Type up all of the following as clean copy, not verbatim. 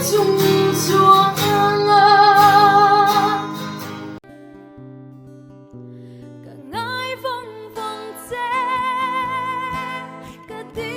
chung chuanga. Ka ngai vawng vawng che, ka ti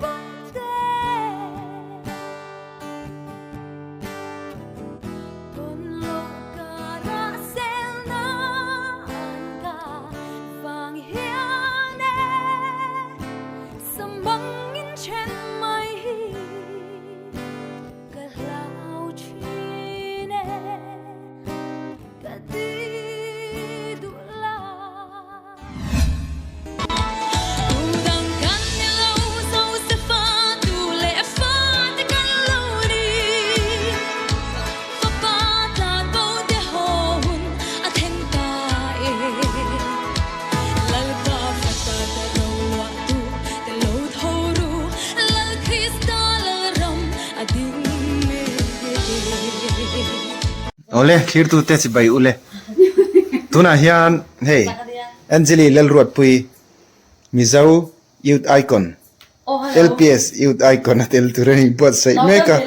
bawk te. Tawn loh karah selna an ka vang hian e, Samangin then mai hi ka hlau thin e. Ka ti duh la. Tu dang kan ni lo, Josefa tu leh fa te kan lo ni. Fapa tlan bo te haw hun a thleng ta e. Lalpa fapa te ro luah tu te lo tho ru, Lal Krista Lalram a ding e. Awle, thlirtute chibai ule. Tunah hian hei Anjali Lalruatpui Mizo Youth Icon LPS Youth Icon a tel tur a ni buatsaih mek a.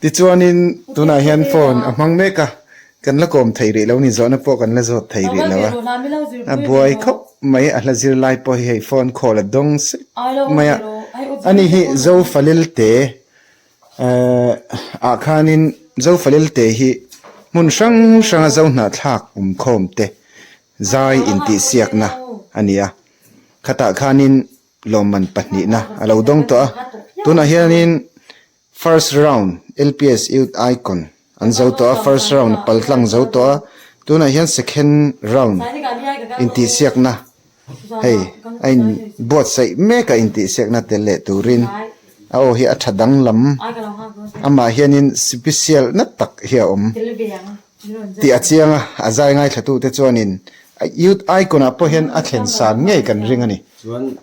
Tichuanin tunah hian phone a hmang mek a, kan la kawm thei rih lo ni, zawhna pawh kan la zawt thei rih lo a. A buai khawp mai a hla zir lai pawh hi hei phone call a dawng sek mai a. Ani hi Zofalilte Eh ah khanin Zofalelte hi hmun hrang hranga zo hnahthlak awmkhawm te zai intihsiakna a ni a, khatah khanin lawmman pahnihna a lo dawng tawh a, tunah hianin first round LPS Youth Icon an zo tawh a, first round a paltlang zo tawh a, tunah hian second round intihsiakna Hei a in buatsaih mek a intihsiakna tel leh turin a aw hi a tha danglam amah hianin sipisial na tak hi a awm tih a chiang a, a zai ngaithlatute chuanin youth icon ah pawh hian a thlen san ngei kan ring a ni.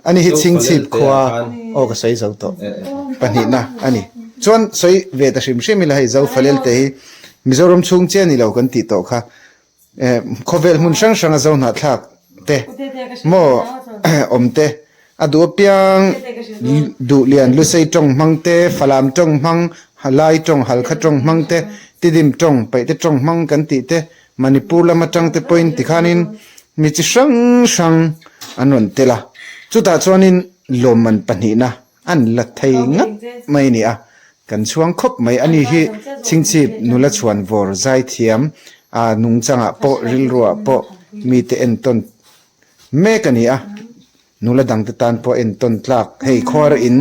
Ani hi chhingchhip khua aw ka sawi zo tawh pahnihna a ni. Chuan sawi ve ta hrim hrim ila hei Zofalel te hi Mizoram chhung chiah ni lo kan tih tawh kha. Khawvel hmun hrang hranga zo hnahthlak te maw awm te a duh apiang duh lian Lusei tawng hmang te, Falam tawng hmang, Lai tawng, Halkha tawng hmang te, Tidim tawng, Paihte tawng hmang kan tih te, Manipur lam atang te pawhin tikhanin mi chi hrang hrang an rawn tel a. Chutah chuanin lawmman pahnihna An la thei ngat mai a ni a, kan chhuang khawp mai. Ani hi chhingchhip nula chhuan vawr zaithiam a nungchangah pawh rilruah pawh mite entawn mek a ni a, nula dangte tan pawh entawn tlak hei khuar in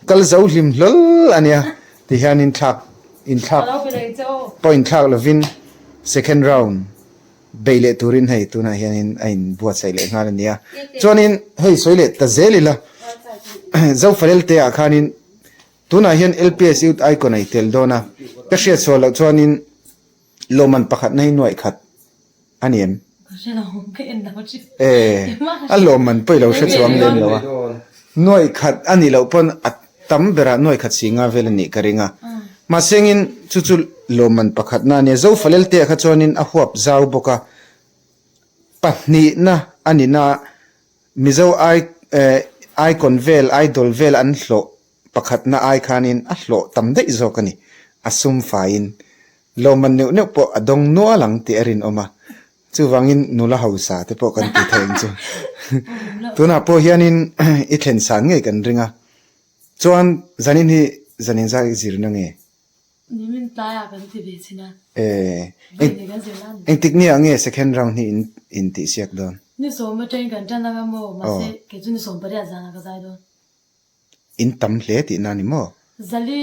kal zo hlim hlawl a nia ti hian inthlak inthlak pawh inthlak lovin second round Bei leh turin hei tunah hianin a inbuatsaih leh nghal a nia. Chuanin hei sawi leh ta zel ila, Zofalelte ah khanin tunah hian LPS Youth Icon a i tel dawn a, ka hriat sual loh chuanin lawmman pakhatna hi nuaih khat a ni em? E, a lawmman pawh i lo hre chuang lem lo a. Nuaih khat a nih loh pawn a tam berah nuaih khat si nga vel a nih ka ring a. Mahsengin chu chu lawmman pakhatna a nia. Zofalelte ah kha chuanin a huap zau bawk a, pahnihna a nihna Mizo icon vel, idol vel an hlawh pakhatna ai khanin a hlawh tam daih zawk a ni. A sum faiin lawmman neuh neuh pawh a dawng nual ang tih a rinawm a. Chuvangin nula hausa te pawh kan ti thei ang chu. Tunah pawh hianin i thlen san ngei kan ring a. Chuan zanin hi zanin zai zirna nge? Nimin tlaiah kan ti ve chin a. Eh, Vawiin kan zir nan. Engtik niah nge second round hi in in tihsiak dawn? Ni sawm atangin kan tan anga maw? Mahse kei chu ni 18 zanah ka zai dawn. In tam hle tihna a ni maw? Zali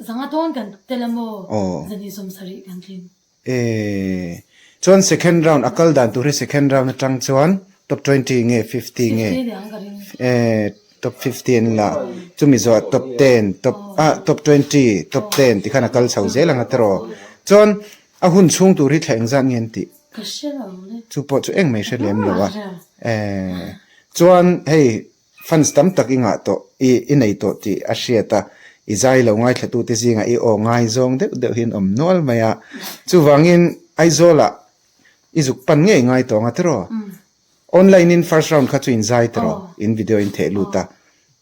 zanga dawn kan tel a maw? Zali 70 kan tling. Eee chuan second round a kal dan tur hi second round atang chuan top 20 nge 50 nge eee top 50 an la chumi zawh top 10 top ah top 20 top 10 tikhan a kal chho zel ang a tiraw chuan a hun chhung tur hi thla engzat nge an tih chu pawh chu engmah i hre lem lo a eee chuan hei Fans tam tak i ngah tawh, i i nei tawh tih a hriat a, i zai lo ngaithlatute zingah i aw ngaizawng deuh deuh hian awm nual mai a. Chuvangin Aizawlah i zuk pan ngei ngai tawh ang a tiraw? Online in first round kha chu in zai tiraw? In video in theh lut a,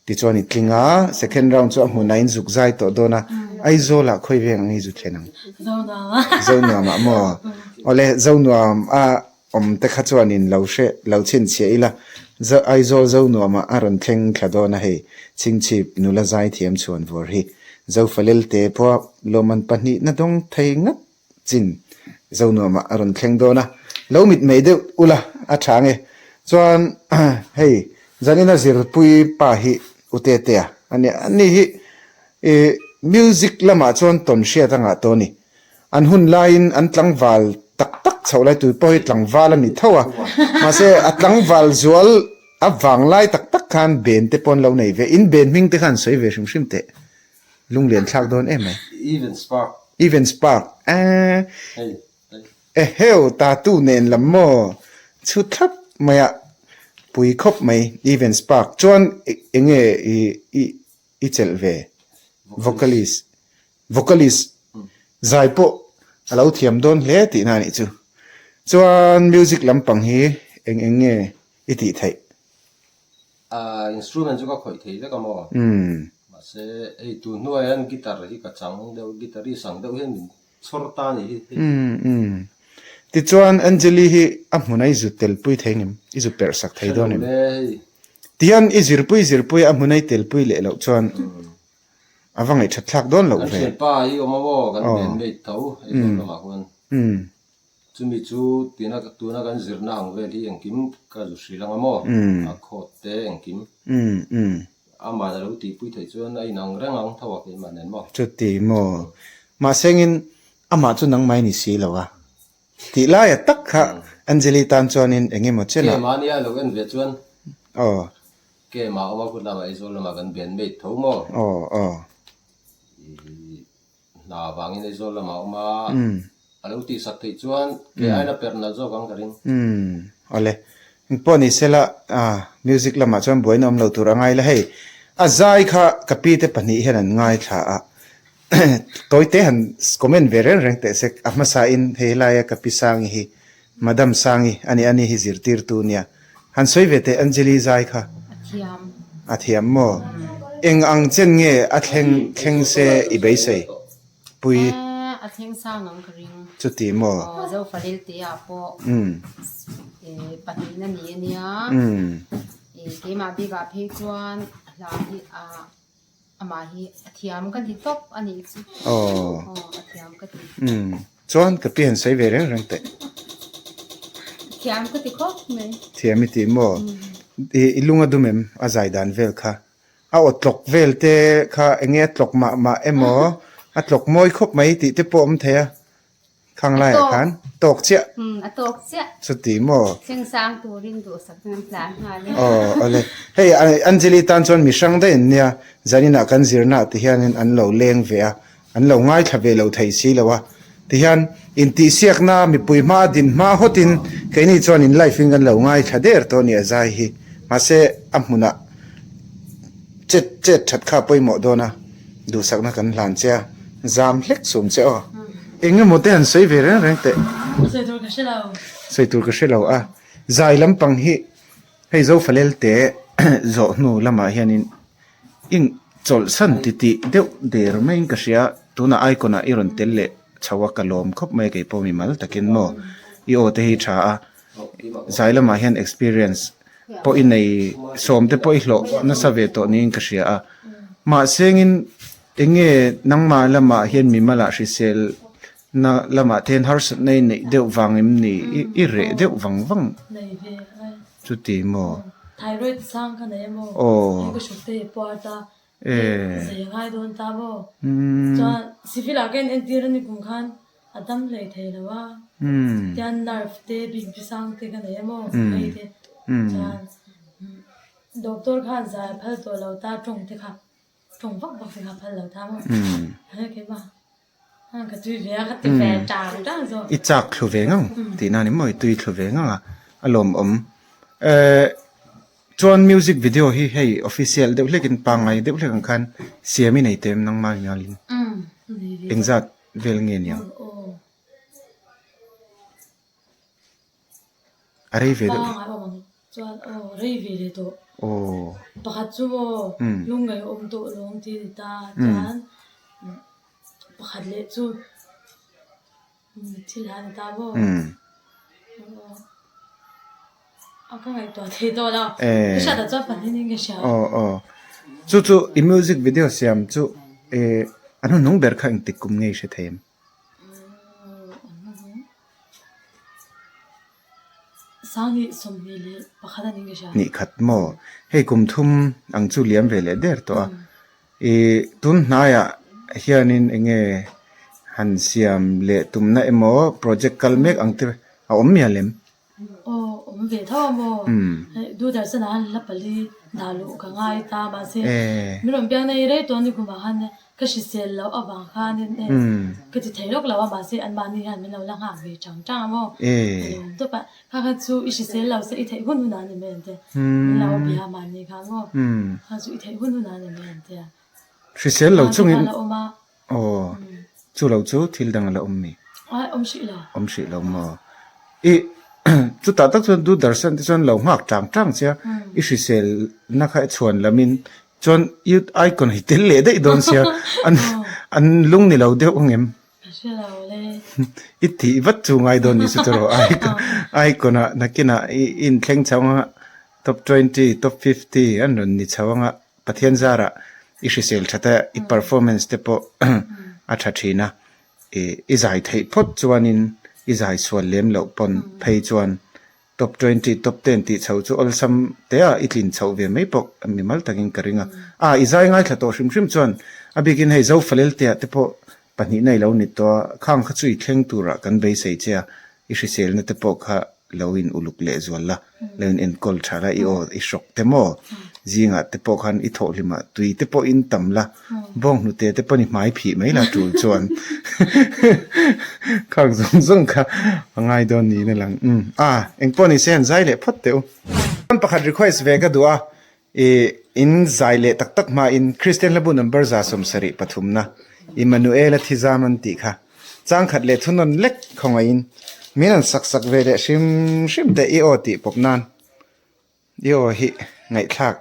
tichuan i tling a, second round chu a hmunah in zuk zai tawh dawn a. Aizawlah khawi veng ang i zu thlen ang? Zonuamah. Zonuamah maw? Awle, Zonuam a awm te kha chuanin lo hre lo chhinchhiah ila, Aizawl Zonuamah a rawn thleng thla dawn a hei, Chhingchhip nula zaithiam chhuan vawr hi. Zofalelte pawh lawmman pahnihna dawng thei ngat chin Zonuamah a rawn thleng dawn a, lo mit mei deuh ula a tha nge. Chuan hei zanina zirpui pa hi U Tetea a nia, ani hi ih music lamah chuan tawn hriat a ngah tawh a ni. An hun laiin an tlangval tak tak chhoh lai tui pawh hi tlangval a ni tho a, mahse a tlangval zual a vang lai tak tak khan ben te pawh an lo nei ve, in ben hming te khan sawi ve hrim hrim teh. Lunglian thlak dawn em mai. Even spark. Even spark. Eeh. Hei. Eheu tattoo nen lam maw? Chhut thlap mai a. Pui khawp mai. Even spark. Chuan enge i i i chelh ve? Vocalist. Vocalist. Zai pawh a lo thiam dawn hle tihna a nih chu. Chuan music lampang hi eng eng nge i tih theih? Ahh instrument chu ka khawih thei vek a maw? Mahse hei tun hnuah hian guitar hi ka chang deuh, guitarist ang deuh hian min chhawr ta a nih hi. Umm umm. Tichuan Angeli hi a hmuna i zut telpui thei ngem? I zut perh sak thei dawn em? Hrelo le hei. Tihian i zirpui zirpui a hmuna i telpui leh loh chuan a va ngaihthat thlak dawn loh Kan ve. thianpa hi awm a maw? Kan bandmate tho hei dawn lamah khuan. Chumi chu tina tuna kan zirna ang vel hi engkim ka zu hrilh ang a maw? A khawt te engkim. Aman a lo tihpui theih chuan a inang reng ang tho a keimah nen maw? Chuti maw? Mahse engin amah chu nangmah i ni si lo a. Tih laia tak kha Anjali tan chuanin eng emaw chen a. Keimah nia lo en ve chuan. Aw. Keimah awm a kut lamah Aizawl lamah kan bandmate tho maw? Aw aw. Hna vangin Aizawl lamah a awm a, a lo tihsak theih chuan kei aiin a perh nalh zawk ang ka ring. Umm, awle. Engpawh ni sela, music lamah chuan buaina awm lo tur a ngai la hei. A zai kha ka pi te pahnih hian an ngaithla a, tawite han comment ve reng reng teh sek. A hmasain hei laia ka pi Sangi hi Madam Sangi a ni, ani hi zirtirtu nia. Han sawi ve teh Anjali zai kha. A thiam. A thiam maw? Eng ang chen nge a thleng thleng se i beisei? Pui. Eh, a thleng sang ang ka ring. Chuti maw? Aw, Zofalil te ah pawh eh pahnihna ni a nia. Eh, keimah bikah phei chuan hla hi a Amah hi a thiam ka ti tawp a nih chu. Aw. Aw, a thiam ka ti. Umm, chuan ka pi han sawi ve reng reng teh. A thiam ka ti khawp mai. Thiam i ti maw? I i lung a dum em a zai dan vel kha? A aw tlawk vel te kha eng nge a tlawk mah mah emaw a tlawk mawi khawp mai tih te pawh a awm thei a. Khang laiah khan tawk chiah. Umm a tawk chiah. Chuti maw? Thleng sang turin duhsak chu an tlan nghal e. Aw awle. Hei Anjali tan chuan mi hrang daih an nia, zaninah kan zirnaah ti hianin an lo leng ve a, an lo ngaithla ve lo thei si lo a. Tihian intihsiakna mipui hma a din hma hawtin keini chuan in live in kan lo ngaithla der tawh a ni a zai hi. Mahse a hmunah chet chet that kha a pawimawh dawn a. Duhsakna kan hlan che a, zam hlek sum che aw. Eng emaw te han sawi ve reng reng teh. Sawi tur ka hre lo. Sawi tur ka hre lo a. Zai lampang hi hei Zofalel te zawh hnu lamah hianin in chawlhsan titih deuh der maiin ka hria. Tunah icon ah i rawn tel leh chho a ka lawm khawp mai a keipawh mimal takin maw i aw te hi tha a. Zai lamah hian experience pawh i nei sawm te pawh i hlawh nasa ve tawh niin ka hria a mahsengin eng nge nangmah lamah hian mimalah hrisel na lamah te hian harsatna i neih deuh vang em ni i i reh deuh vang vang chuti maw aw e umm I chak thlu ve ngang tihna a ni maw i tui thlu ve ngang a a lawmawm ehh chuan music video hi hei official deuh hlekin pangngai deuh hlek ang khan siam i nei teh em nangmah mialin engzat vel nge niang. A rei ve deuh. Pangai awm ang chuan aw rei ve leh tawh. Aw. Pakhat chu maw lungngaih awm tawh lawng ti a ni ta chuan. Pakhat leh chu thil han ta maw? A ka ngaihtuah thei tawh lo. Ka hriat ah chuan pahnih in ka hria. Aw aw. Chu chu i music video siam chu a hnuhnung ber kha engtik kum nge i hre thei em? Sanghnih sawmhnih leh pakhat a nih ka hria. Hnih khat maw? Hei kum thum ang chu liam ve leh der tawh a. Ih tun hnaiah hianin eng nge han siam leh tumna emaw project kal mek ang te a awm mial em? Aw awm ve tho a maw? Hei Doordarshan ah hla pali dah luh ka ngai ta mahse min rawn biak na hi rei tawh a ni kumah khan Ka hrisel loh avang khanin e ka ti thei lawk lo a, mahse anmahni hian min lo la nghak ve chang chang a maw? Ka lo awm tawp a, kha kha chu i hrisel lo se i theih hun hun ah ni mai ang che, min lo bia mahni kha maw? Kha chu i theih hun hun ah ni mai ang che a. Hrisel lo chungin aw chu lo chu thil dang a la awm mi? Ai awm hrih lo. Awm hrih lo maw? I chutah tak chuan Doordarshan te chuan lo nghak chang chang che a, i hrisel na kha i chhuan lamin Chuan youth icon hi tel leh daih dawn sia an an lung ni lo deuh ang em? Ka hre lo le. I tih vat chu ngai dawn ni chu chu rawh icon icon ah nakinah i inthleng chho anga top 20 top 50 an rawn ni chho anga Pathian zarah i hrisel that a i performance te pawh a tha thin a i zai theih phawt chuanin i zai sual lem loh pawn phei chuan Top 20, Top 10 tih chho chu awlsam te a i tlin chhoh ve mai pawh mimal takin ka ring a. A, i zai ngaithla tawh hrim hrim chuan a bikin hei Zofalel te ah te pawh pahnihna i lo ni tawh a, khang kha chu i thleng turah kan beisei che a, i hriselna te pawh kha lo in uluk leh zual la, lo in enkawl tha la, i aw i hrawk te maw zingah te pawh khan i thawhhlimah tui te pawh in tam la, Bawng hnute te pawh ni hmai phih mai la tul chuan khak zawng zawng kha a ngai dawn niin a lang. Umm a engpawh ni se han zai leh phawt teh u. Chuan pakhat request ve ka duh a, ih in zai leh tak tak hmain Kristian Hlabu number 173 na Immanuel-a thizam an tih kha changkhat leh thunawn lek khawngaihin min han sak sak ve leh hrim hrim teh i aw tih pawp nan. I aw hi ngaihthlak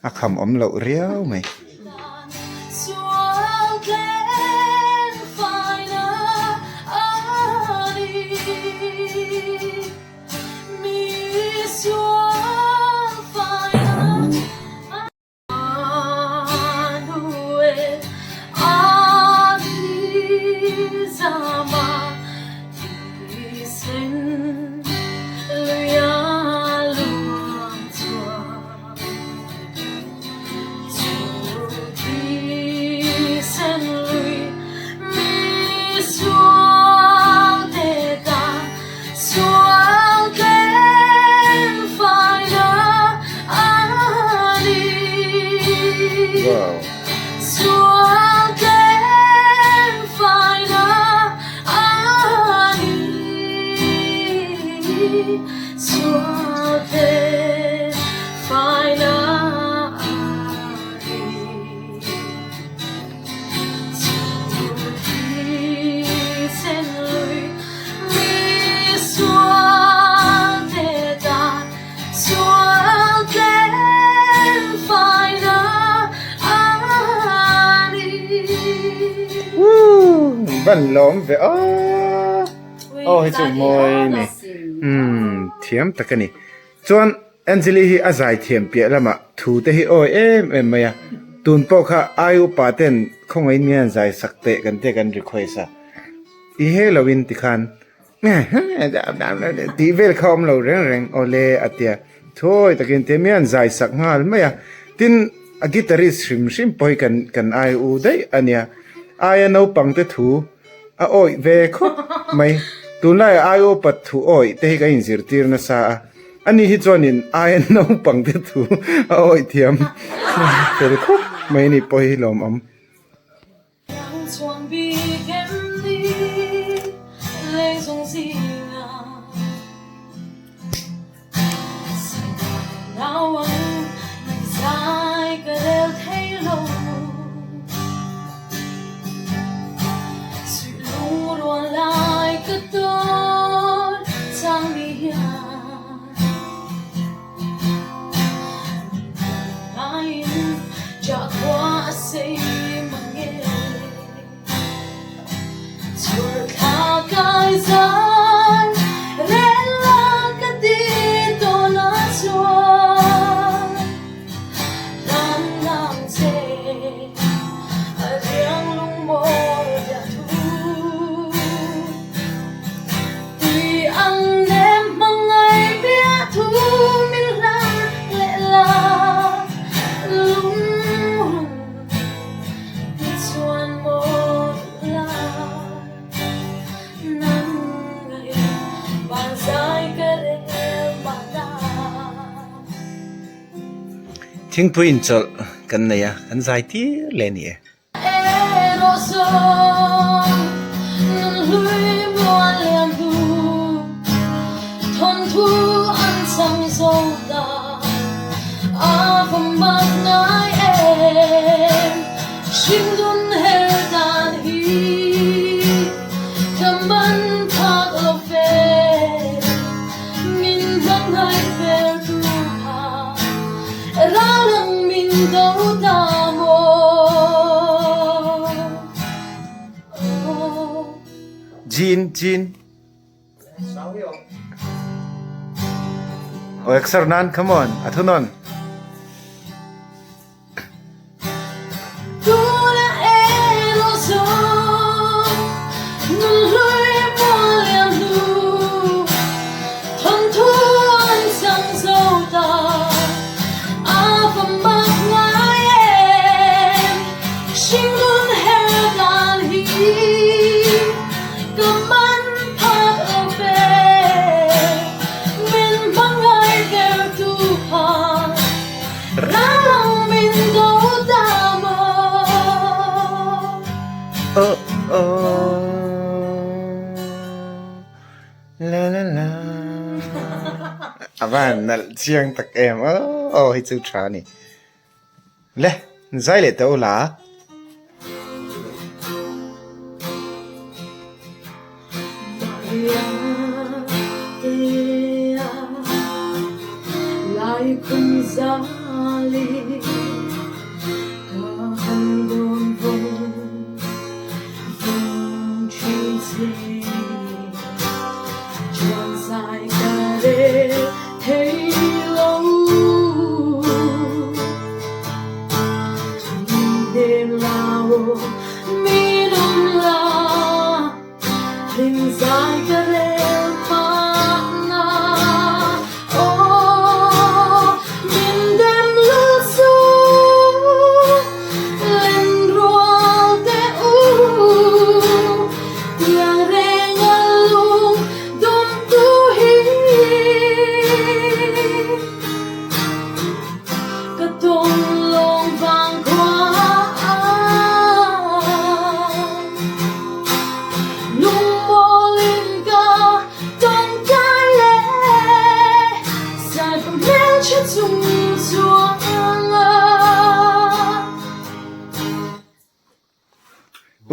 a kham awm loh riau mai. Van lawm ve aw aw hei chu mawi ni umm thiam tak a ni chuan Anjali hi a zai thiam piah lamah thu te hi awi em em mai a tun pawh kha ai upa ten khawngaihin mi hian zai sak teh kan tia kan request a i he lo in tikhan Tih vel kha awm lo reng reng awle a tia thawi takin te mian zai sak nghal mai a tin a guitarist hrim hrim pawh hi kan kan ai u daih a nia aia naupang te thu a awih ve khawp mai tunlaiah ai upat thu awih te hi kan inzirtir nasa a ani hi chuanin aia naupang te thu a awih thiam fel khawp mai a ni pawh hi lawmawm. Thingpui inchawlh kan nei a, kan zai tir leh a ni e. Jin Jin Oh exer nan come on a thu nawn. Oh oh la la la A van nalh chiang tak em aw hei chu tha a ni. Le zai leh teh u la.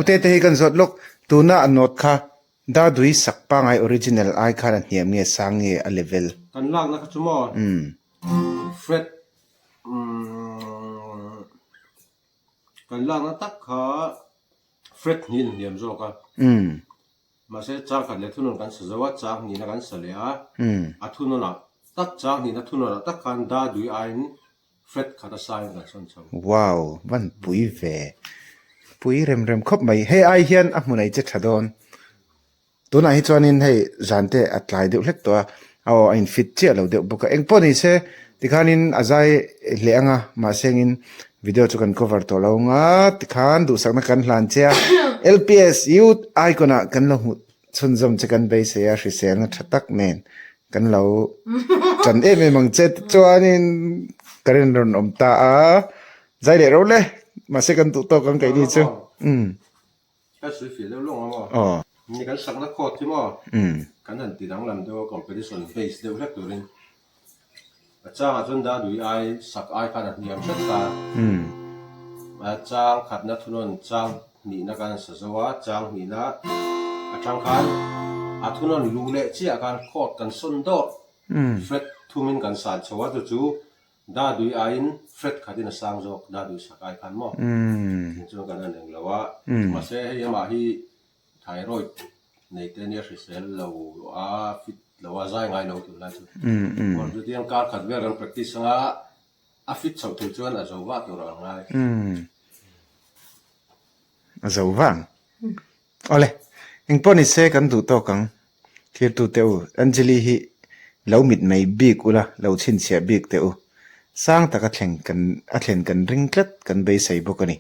Ute te hi kan zawt lawk tuna a note kha Dadui sak pangai original ai khan a hniam nge sang nge a level. Kan lakna kha chu maw fret kan lakna tak kha fret hnih in hniam zawk a. Mahse chang khat leh thunawn kan sa zo a, chang hnihna kan sa leh a, a thunawnah tak chang hnihna thunawnah tak khan Dadui aiin Fret khat a sain kan sawn chho. Wow, van pui ve. Pui rem rem khawp mai. Hei ai hian a hmun ei che tha dawn. Tunah hi chuanin hei zan te a tlai deuh hlek tawh a, a aw a in fit chiah lo deuh bawk a. Engpawh ni se tikhanin a zai hleh ang a, mahse engin video chu kan cover tawh lo ang a, tikhan duhsakna kan hlan che a. LPS Youth Icon ah kan lo hmuh Chhunzawm che kan beisei a, hriselna tha tak nen kan lo tan em em ang che tichuanin ka rin rawn awm ta a, zai leh ro le, mahse kan duh tawk ang keini chu. Umm. Ka sawi fih deuh lawng a maw? Aw. Ni kan sakna court hi maw? Umm. Kan han ti danglam deuh a competition base deuh hlek turin. A changah chuan Dadui ai sak ai khan a hniam hret ta. A chang khatna thunawn chang hnihna khan a sa zo a, chang hnihna atang khan a thunawn luh leh chiah khan court kan sawn dawrh. Fret thumin kan san chho a, chu chu Dadui aiin fret khatin a sang zawk Dadui sak ai khan maw? Thing chuan kan han englo a, mahse hei amah hi Thyroid nei te nia hrisel lo a fit lo a zai ngai lo tunlai chu. Kawr chu tiang kar khat vel kan practice anga a fit chhoh thei chuan a zo vah tur a ngai. A zo vang. Awle, engpawh ni se kan duh tawk ang. Thirtu te u, Anjali hi lo mit mai bik ula, lo chhinchhiah bik teh u. Sang taka thleng kan a thlen kan ring tlat kan beisei bawk a ni.